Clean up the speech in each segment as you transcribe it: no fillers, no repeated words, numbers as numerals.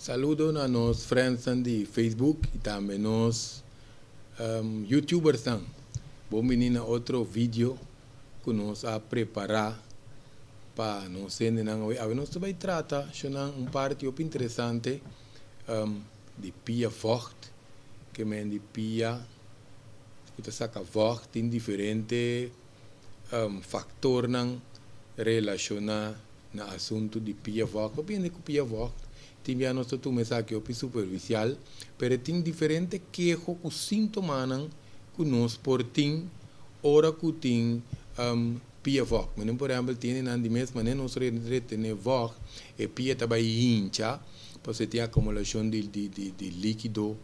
Saludo na nos friends di Facebook i tambe nos YouTubers. Bon bini na otro video ku nos a prepará pa nos hendenan. Awe nos ta bai trata un parti hopi interesante di pia vocht, ke men di pia ku ta saka vocht. Tin diferente faktornan relashoná na asuntu di pia vocht. Hopi hende ku pia vocht tin bia nos ta tuma esaki hopi superficial, pero tin diferente keho ku síntomanan ku nos por tin ora ku tin pia vocht. Manera, por ehèmpel, tin nan di mes manera nos retené vocht, e pia ta bai hincha, pasobra tin akumulashon di líkido.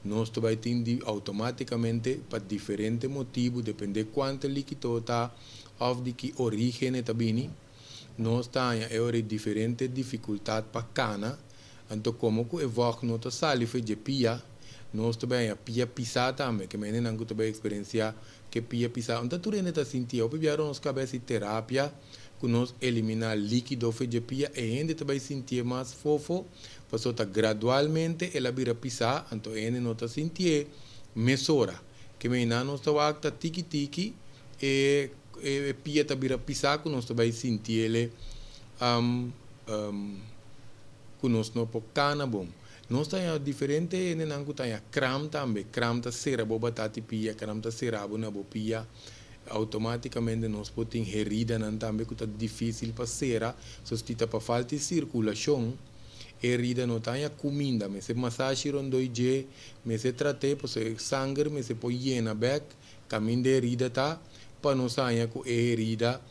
Nos ta bai tin di outomátikamente pa diferente motibu, dependé kuantu líkido ta òf di ki orígen ta bini. Nos ta haña e ora diferente difikultat pa kana. Anto komo ku e vocht no ta sali for di pia, nos ta bai haña pia pisá tambe, ke men nan ku ta bai eksperensiá ku pia pisá. Anto tur hende ta sinti, hopi bia nos kaba hasi terapia ku nos eliminá líkido for di pia, e hende ta bai sinti mas fofo, pasobra ta gradualmente el a bira pisá, anto e hende no ta sinti mesora. Ke men nos ta wak ta tiki tiki e pia ta bira pisá ku nos ta bai sinti ku nos no por kana bon. Nos ta diferente hendenan ku ta kram tambe. Kram ta sera bo batati pia, kram ta sera bo na bo pia. Outomátikamente nos por tin heridanan tambe ku ta difísil pa sera, so si ta pa falta di sirkulashon, e herida no ta kuminda, mester masashi rondó dje, mester trat'é, pasobra sanger mester por yena bèk, kaminda e herida ta, pa nos haña ku e herida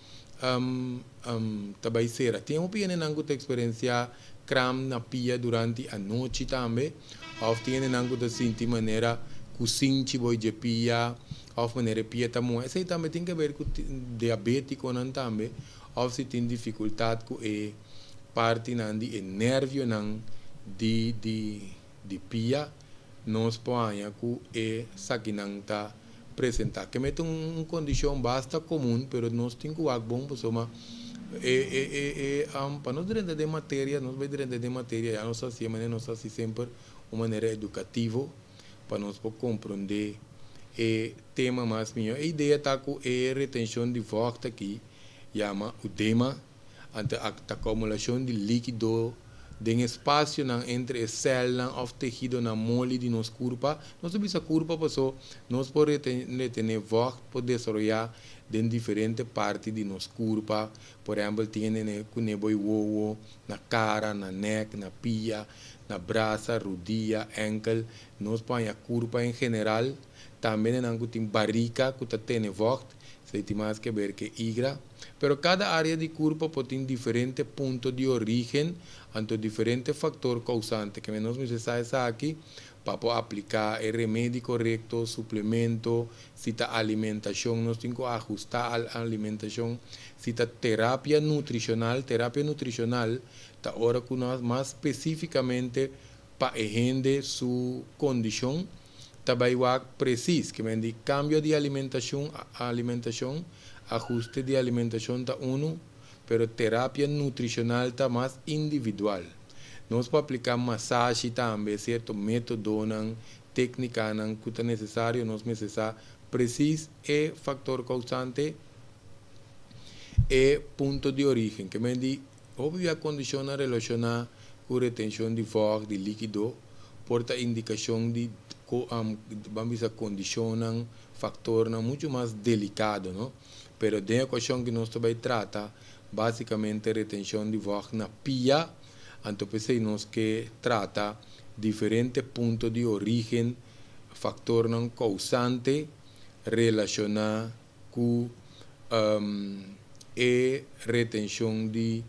ta bai sera. Tin hopi hendenan ku ta eksperensiá kram na pia durante anochi tambe, òf tin hendenan ku ta sinti manera kusinchi bou di pia, òf manera pia ta muha. Esei tambe tin ke ber ku diabétikonan tambe, òf si tin difikultat ku e partinan di e nervionan di pia, nos por haña ku esakinan ta presentá. Ke men ta un kondishon basta komun, pero nos tin ku wak bon pasobra e pa nos drenta den materia, nos bai drenta den materia, ya nos hasi manera nos hasi semper, un manera edukativo pa nos por komprondé e tema mas mihó. E idea ta ku e retenshon di vocht aki yama udema, anto akumulashon di líkido den espasionan entre e sèlnan òf tehidonan moli di nos kurpa. Nos ta bisa kurpa pasobra nos por retené vocht, por desaroyá den diferente parti di nos kurpa. Por ehèmpel, tin hende ku ne bou wowo, na kara, na nèk, na pia, na brasa, rudia, ènkel. Nos por haña kurpa en general. Tambe hendenan ku tin barika ku ta tene vocht, esei tin mas ke ber ku igra. Pero kada área di kurpa por tin diferente punto di orígen, anto diferente faktor kousante. Ke nos mester sa esaki pa por apliká e remedi korekto, suplemento, si ta alimentashon, nos tin ku ahustá alimentashon, si ta terapia nutrishonal. Terapia nutrishonal ta ora ku nos mas spesífikamente pa e hende su kondishon, ta bai wak presis, ke men di kambio di alimentashon, ahuste di alimentashon ta unu, pero terapia nutrishonal ta mas individual. Nos por apliká masashi tambe, sierto métodonan, téknikanan ku ta nesesario, nos mester sa presis e faktor kousante, e punto di orígen. Ke men di hopi bia kondishonnan relashoná ku retenshon di vocht, di líkido, por ta indikashon di ban bisa kondishonnan, faktornan muchu mas delikado, no? Pero den e okashon ku nos ta bai trata básikamente retenshon di vocht na pia, anto p'esei nos ke trata diferente punto di orígen, faktornan kousante relashoná ku e retenshon di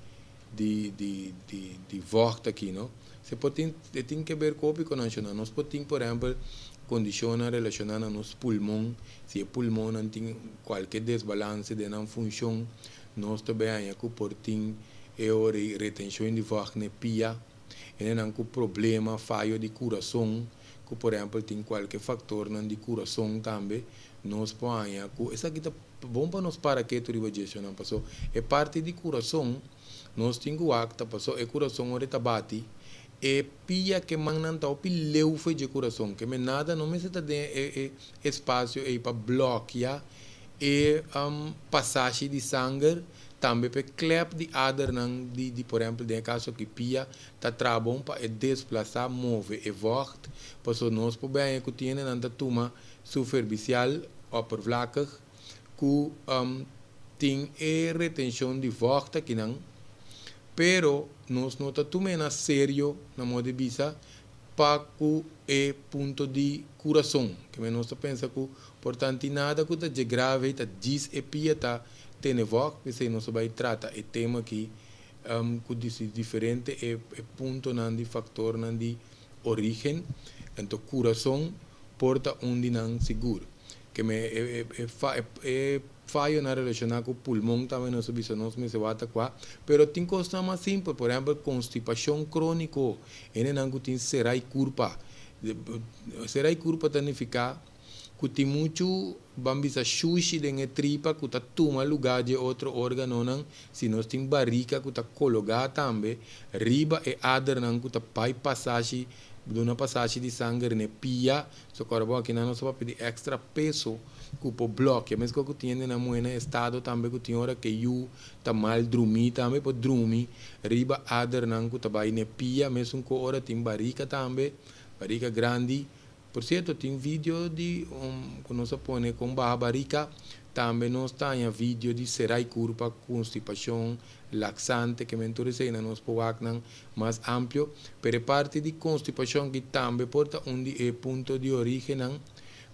vocht aki, no? Se por tin, e tin ke ber ku hopi konashonal. Nos por tin, por ehèmpel, kondishonnan relashoná na nos pulmon. Si e pulmonnan tin kualke desbalanse den nan funshon, nos ta bai haña ku por tin e ora retenshon di vocht na e pia. Hendenan ku problema, fayo di kurason, ku por ehèmpel tin kualke faktornan di kurason tambe, nos por haña ku esaki ta bon pa nos para ketu riba dje, shonnan, pasobra e parti di kurason nos tin ku wak ta pasobra e kurason ora e ta bati. E pia ku mannan ta hopi leu for di kurason, ke men nada no mester ta den e espasio ei pa blòkia e pasashi di sanger, tambe pa klep di adernan di, por ehèmpel, den kaso ku pia ta traha bon pa e desplasá, move e vocht, paso nos por bin ku tin nan ta tuma superficial, oppervlakkig, ku tin e retenshon di vocht akinan, pero nos no ta tuma na serio, na modo di bisa, pa ku e punto di kurason, ke nos ta pensa ku por tantu nada ku ta grave, ta djis e pia ta tene vocht. P'esei nos bai trata e tema aki ku diferente e puntonan di faktornan di orígen. Anto kurason por ta un di nan sigur, ke men e fayonan relashoná ku pulmon tambe nos bisa nos mester wak kua, pero tin kos mas simpel, por ehèmpel, konstipashon króniko, hendenan ku tin serai kurpa. Serai kurpa ta nifiká ku tin muchu, ban bisa, shushi den e tripa ku ta tuma lugá di otro órganonan. Si nos tin barika ku ta kologá tambe riba e adernan ku ta bai pasashi, duna pasashi di sanger na pia, so awor bon, akinan nos ta pidi extra peso ku por blòkia, mes ku tin na muhé na estado tambe, ku tin ora ku yu ta mal drumí tambe, por drumi riba adernan ku ta bai na pia, mes ku ora tin barika tambe, barika grandi. Por sierto, tin video di ku nos a pone kon baha barika, tambe nos tin video di serai kurpa, konstipashon, laxante, ke men tur esei nos por mas amplio, pero parti di konstipashon ku tambe por ta un di e punto di orígen,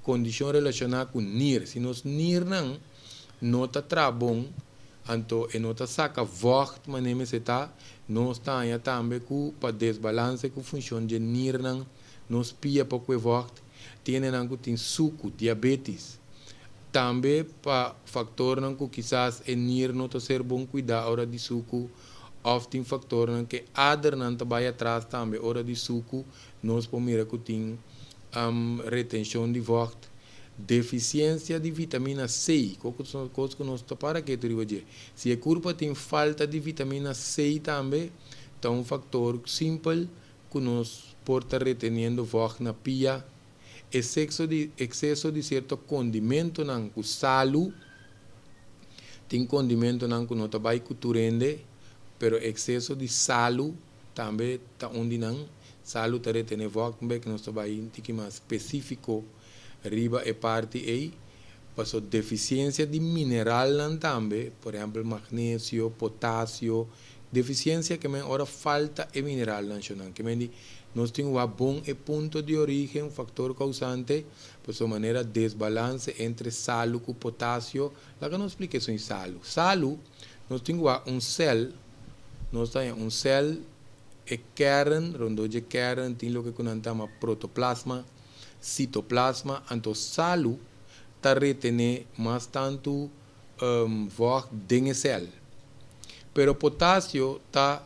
kondishon relashoná ku nir. Si nos nirnan no ta traha bon, anto e no ta saka vocht manera mester ta, nos ta tambe ku pa desbalanse ku funshon di nirnan, nos pia por kue vocht. Tin nan ku tin suku, diabetes. Tambe pa faktornan ku kisas e nir no ta ser bon kuidá ora di suku, òf tin faktornan ku adernan ta bai atras tambe ora di suku, nos por mira ku tin retenshon di vocht. Defisiensia di vitamina C, kos ku nos ta para ketu riba dje. Si e kurpa tin falta di vitamina C tambe, ta un faktor simpel ku nos por ta reteniendo vocht na pia. Ekseso di sierto kondimentonan ku salu, tin kondimentonan ku no ta bai ku tur hende, pero ekseso di salu tambe ta un di nan. Salu ta retené vocht, ku nos ta bai tiki mas spesífiko riba e parti ei. Paso defisiensia di mineralnan tambe, por ehèmpel, magnesio, potasio, defisiensia ke men ora falta e mineralnan shonan. Ke men di nos tin bon e punto di orígen, faktor kousante, paso manera desbalanse entre salu ku potasio. Laga nos splika esei salu. Salu, nos tin un sèl, nos tin un sèl, e kern, rondó di kern tin loke ku nan ta yama protoplasma, sitoplasma, anto salu ta retené mas tantu vocht den e sèl. Pero potasio ta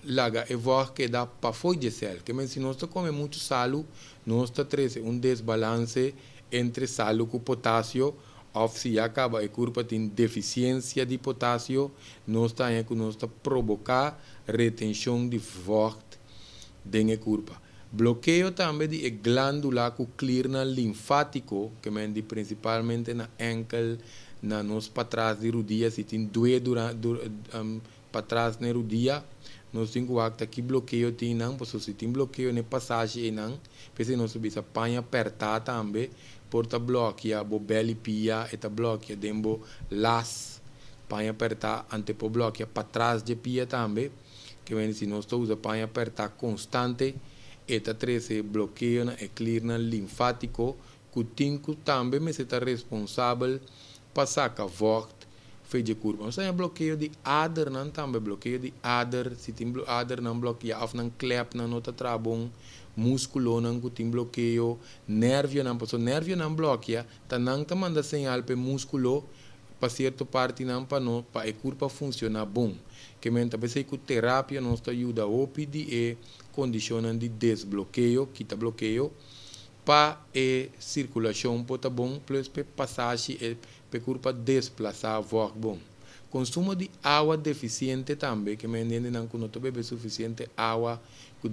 laga e vocht keda pafó di sèl. Ke men si nos ta kome muchu salu, nos ta trese un desbalanse entre salu ku potasio, òf si ya kaba e kurpa tin defisiensia di potasio, nos ta ku nos ta provoká retenshon di vocht den e kurpa. Blokeo tambe di e glándula ku klirnan linfátiko, ke men di prinsipalmente na enkel, na nos patras di rudia, si tin due durante patras na rudia, nos tin ku wak ki blokeo tin nan, paso si tin blokeo na pasashi nan, p'esei nos bisa paña pèrtá tambe, por ta blòkia bo bel'i pia, e ta blòkia den bo las, paña pèrtá, anto por blòkia patras di pia tambe, ke men si nos ta usa paña pèrtá konstante, e ta trese blokeo na e klirnan linfátiko, ku tin ku tambe mester ta responsabel pa saka vocht for di kurpa. Nos tin blokeo di adernan tambe, blokeo di ader, si tin adernan blòkia òf nan klepnan no ta traha bon, múskulonan ku tin blokeo, nervionan, paso nervionan blòkia, ta nan ta manda señal pa múskulo pa sierto partinan pa no pa e kurpa funshoná bon. Ke men ta p'esei ku terapia nos ta yuda hopi di e kondishonnan di desblokeo, kita blokeo, pa e sirkulashon por ta bon, plus pa pasashi e pa kurpa desplasá vocht bon. Konsumo di awa defisiente tambe, ke men hendenan ku no ta bebe sufisiente awa. Ku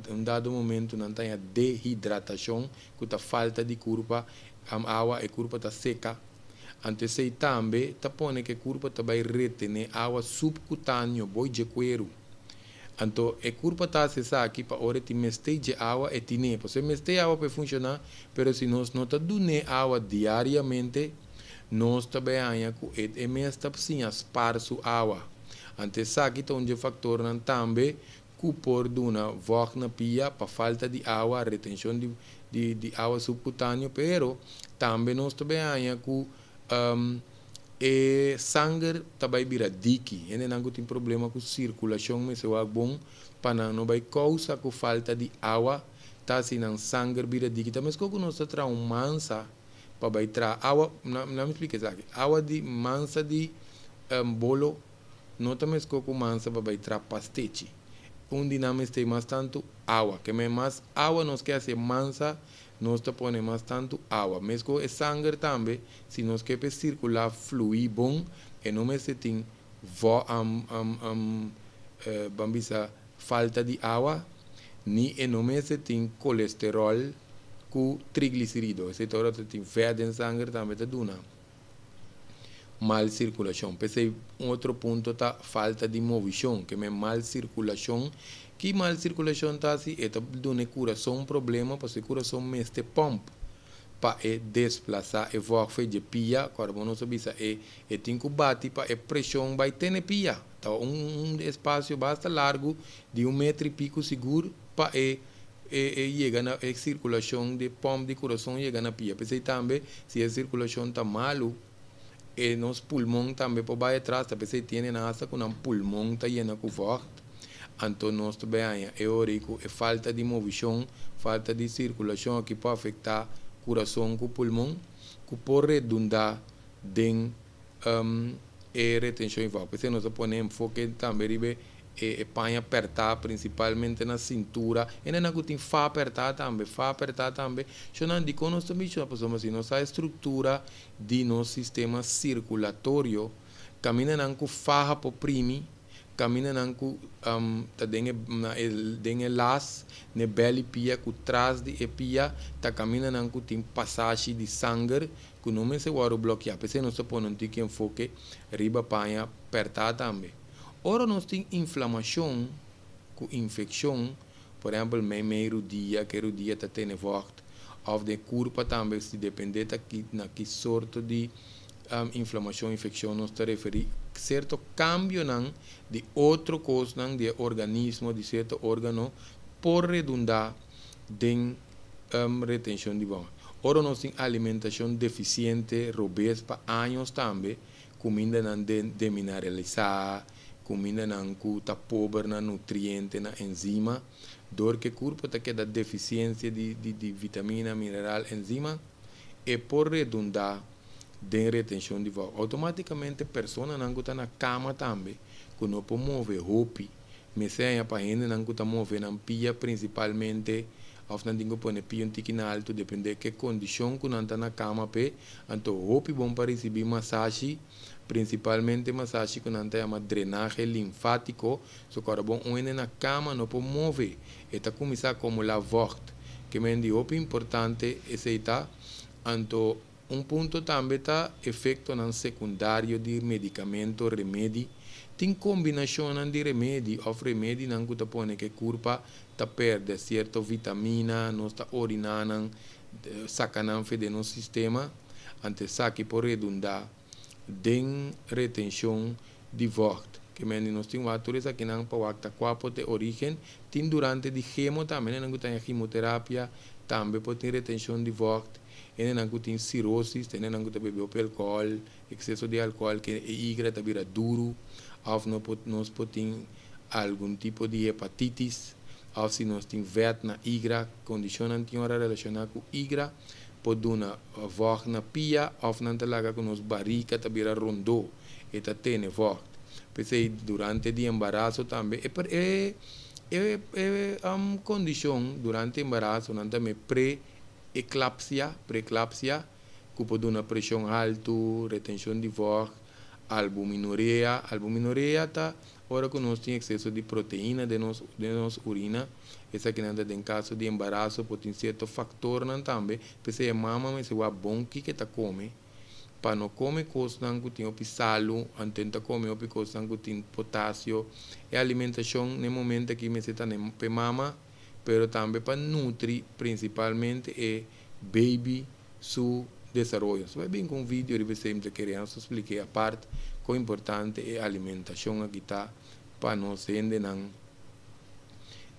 un dado momento nan ta dehidratashon, ku ta falta di kurpa awa, e kurpa ta seka. Anto esei tambe ta pone ku e kurpa ta bai retené awa subkutáneo, bou di kueru. Anto e kurpa ta esaki pa ora tin mester di awa e tin. Bo mester awa pa funshoná, pero si nos no ta dun'é awa diariamente, nos ta bai haña ku e mes ta siña spar su awa. Anto esaki ta un faktornan tambe ku por duna vocht na pia pa falta di awa, retenshon di awa subkutáneo, pero tambe nos ta bai haña ku e sanger ta bai bira diki. Hendenan tin problema ku sirkulashon, mester wak bon pa nan no bai kousa ku falta di awa, ta asina nan sanger bira diki. Tambe ku nos ta traha un mansa pa bai traha awa, no mi splika esaki. Awa di mansa di bolo no ta meskos ku mansa pa bai traha pastechi. Un di nan mester mas tantu awa, ke men mas awa nos ke hasi mansa, nos ta pone mas tantu awa. Meskos e sanger tambe, si nos ke sirkulá flui bon, e no mester tin vo ban bisa falta di awa, ni e no mester tin kolesterol ku triglicerido. Esei tur tin vèt den sanger tambe ta duna mal sirkulashon. P'esei un otro punto ta falta di moveshon, ke men mal sirkulashon. Ki mal sirkulashon ta asina? E ta duna kurason problema, pasobra kurason mester pòmp pa e desplasá e vocht di pia, awor nos bisa e tin ku bati pa e preshon bai te pia. Ta un espasio basta largu di 1 meter i piku sigur pa e yega na e sirkulashon di pòmp di kurason yega na pia. P'esei tambe, si e sirkulashon ta malu, e nos pulmon tambe por bai atras, p'esei tin hende ku nan pulmon ta yena ku vocht. Anto nos tambe e ora ku e falta di moveshon, falta di sirkulashon aki por afektá kurason ku pulmon, ku por redundá den e retenshon di vocht. P'esei nos ta pone enfoke tambe riba e paña pèrtá, prinsipalmente na sintura. I nan ku tin faha pèrtá tambe, faha pèrtá tambe. Shon di kon nos tambe, pasobra si nos struktura di nos sistema sirkulatorio, kaminda nan ku faha por primi, kaminda nan ku ta den e las, na bel'i pia ku tras di e pia, ta kaminda nan ku tin pasashi di sanger, ku no mester wòrdu blokeá. P'esei nos ta pone un tiki enfoke riba paña pèrtá tambe. Ora nos tin inflamashon ku infekshon, por ehèmpel, mei rudia, ku rudia ta tene vocht, òf den kurpa tambe, si dependé ta ki, na ki sorto di inflamashon, infekshon nos ta referí, sierto kambionan di otro kosnan di organismo, di sierto órgano, por redundá den retenshon di vocht. Ora nos tin alimentashon defisiente, robes pa aña tambe, kumindanan demineralisá, kumindanan ku ta pober na nutriente, na enzima, dor ku kurpa ta keda defisiensia di vitamina, mineral, enzima, e por redundá den retenshon di vocht. Outomátikamente personanan ku ta na kama tambe, ku no por move hopi, mester pa hendenan ku ta move nan pia prinsipalmente, òf nan tin ku pone pia un tiki na altu, dependé ki kondishon ku nan ta na kama pe, anto hopi bon pa risibí masashi, prinsipalmente masashi ku nan ta yama drenahe linfátiko, so ora bon un na kama no por move, e ta kuminsá akumulá vocht, ke men di hopi importante esei ta. Anto un punto tambe ta efektonan sekundario di medikamento, remedi. Tin kombinashon di remedi òf remedinan ku ta pone ku kurpa ta pèrdè sierto vitamina, nos ta oriná nan, saka nan for di nos sistema, anto esaki por redundá den retenshon di vocht. Ke men nos tin wak tur esakinan pa wak ta kua por ta orígen. Tin durante di chemo tambe, nan ku tin quimioterapia, tambe por tin retenshon di vocht. Hendenan ku tin sirosis, hendenan ku ta bebe alkohòl, ekseso di alkohòl, ku e igra ta bira duru, òf no por, nos por tin algun tipo di hepatitis, òf si nos tin vèt na igra, kondishonnan tin ora relashoná ku igra, por duna vocht na pia, òf nan ta laga ku nos barika ta bira rondó, e ta tene vocht. P'esei durante di embaraso tambe, e kondishon durante embaraso nan tambe pre-eklampsia, preeklampsia, ku por duna preshon altu, retenshon di vocht, albuminuria. Albuminuria ta Ora ku nos tin ekseso di proteina den nos den nos urina, esakinan ta den kaso di embaraso por tin sierto faktornan tambe, p'esei e mama mester wak bon kiko e ta kome pa no kome kosnan ku tin hopi salu, anto e ta kome hopi kosnan ku tin potasio. E alimentashon na e momento aki mester ta pa e mama, pero tambe pa nutri prinsipalmente e baby su desaroyo. Nos bai bin ku un video riba esei, mi ta kere nos ta splik'é apart kon importante e alimentashon aki ta pa nos hendenan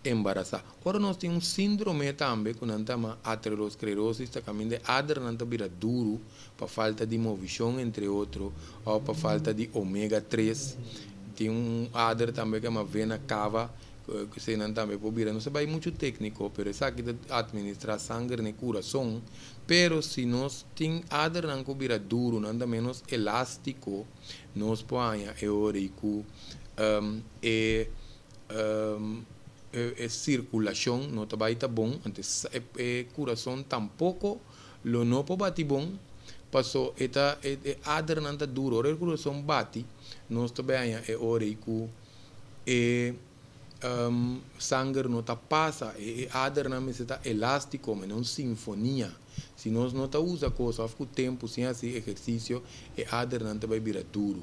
embarasá. Ora nos tin un síndrome tambe ku nan ta yama aterosclerosis, ta kaminda e adernan ta bira duru pa falta di movishon entre otro òf pa falta di omega tres. Tin un ader tambe ku yama vena cava ku eseinan tambe por bira. No sa bai muchu tékniko, pero esaki ta atministrá sanger na e kurason. Pero si nos tin adernan ku bira duru, nan ta ménos elástiko, nos por haña e ora ei ku e e sirkulashon no ta bai ta bon, anto e kurason tampoko lo no por bati bon, paso e ta e adernan ta duru. Ora e kurason bati, nos ta bai haña e ora ei ku e sanger no ta pasa, e adernan mester ta elástiko, manera un sinfonia. Si nos no ta usa kos òf ku tempu sin hasi ehersisio, e adernan ta bai bira duru.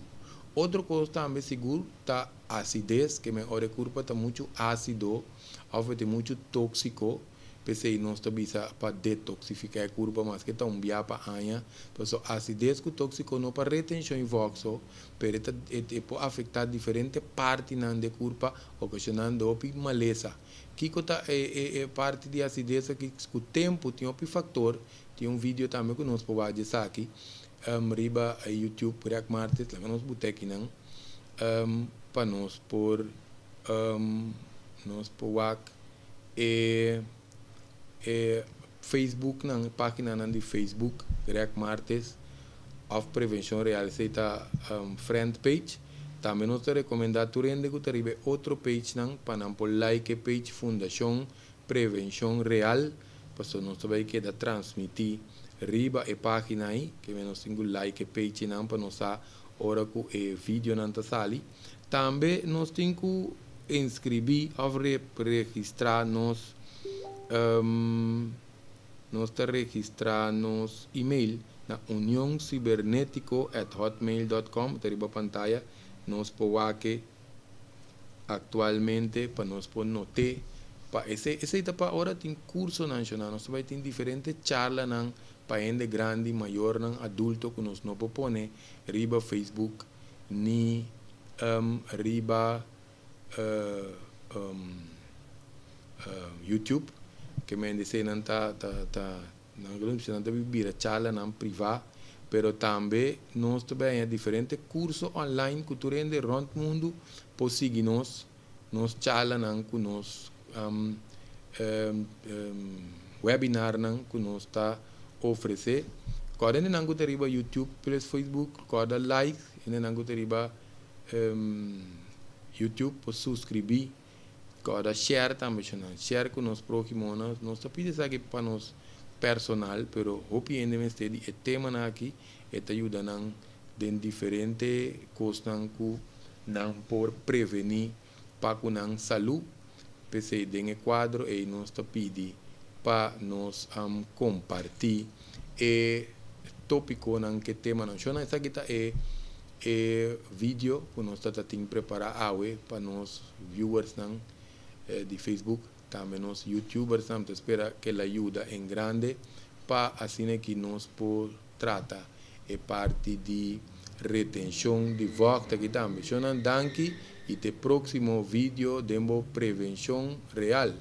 Otro kos tambe sigur ta asides, ke men ora e kurpa ta muchu ásido òf e tin muchu tóksiko, P'esei nos ta bisa pa detoksifiká e kurpa maske ta un bia pa aña, pasobra asides ku tóksiko no pa retenshon i vòkso, pero e ta e por afektá diferente partinan di e kurpa okashonando hopi malesa. Kiko ta e e e parti di asides aki? Ku tempu tin hopi faktor, tin un video tambe ku nos por wak di esaki riba YouTube Greg Martis, laga nos buta akinan pa nos por nos por wak. E e Facebooknan, e paginanan di Facebook, Greg Martes of Prevencion Real, esey ta friend page. Tambe nos ta recomenda tur hende cu ta riba e otro pagenan pa nan por like e page Fundacion Prevencion Real, pasobra nos ta bay keda transmiti riba e pagina ayi, ke men nos tin cu like e pagenan pa nos sa ora cu e videonan ta sali. Tambe nos tin ku inskribí òf registrá nos nos ta registrá nos email na unioncibernetico at hotmail dot com ta riba pantaya nos por wak e aktualmente pa nos por not'é pa esei esei ta pa ora tin kursonan shona nos ta bai tin diferente charlanan pa hende grandi mayornan adulto ku nos no por pone riba Facebook ni riba YouTube ke men di esei nan ta ta ta nan lo bisa nan ta bira charlanan priva pero tambe nos ta bay haña diferente curso online ku tur hende rond mundu por sigui nos nos charlanan ku nos webinarnan ku nos ta ofresé. Kòrda hendenan ku ta riba YouTube plus Facebook, kòrda like, hendenan ku ta riba YouTube por suskribí, kòrda share tambe shonnan, share ku nos próhimonan. Nos ta pidi esaki pa nos personal, pero hopi hende mester di e temanan aki, e ta yuda nan den diferente kosnan ku nan por prevení pa ku nan salú. P'esei den e kuadro ei nos ta pidi pa nos kompartí e tópikonan ku e temanan. Shona esaki ta e e video ku nos ta ta tin prepará awe pa nos viewersnan di Facebook, tambe nos youtubersnan. Mi ta spera ku el a yuda en grande pa asina ki nos por trata e parti di retenshon di vògt aki tambe. Shonnan danki i te próksimo video den bo Prevenshon Real.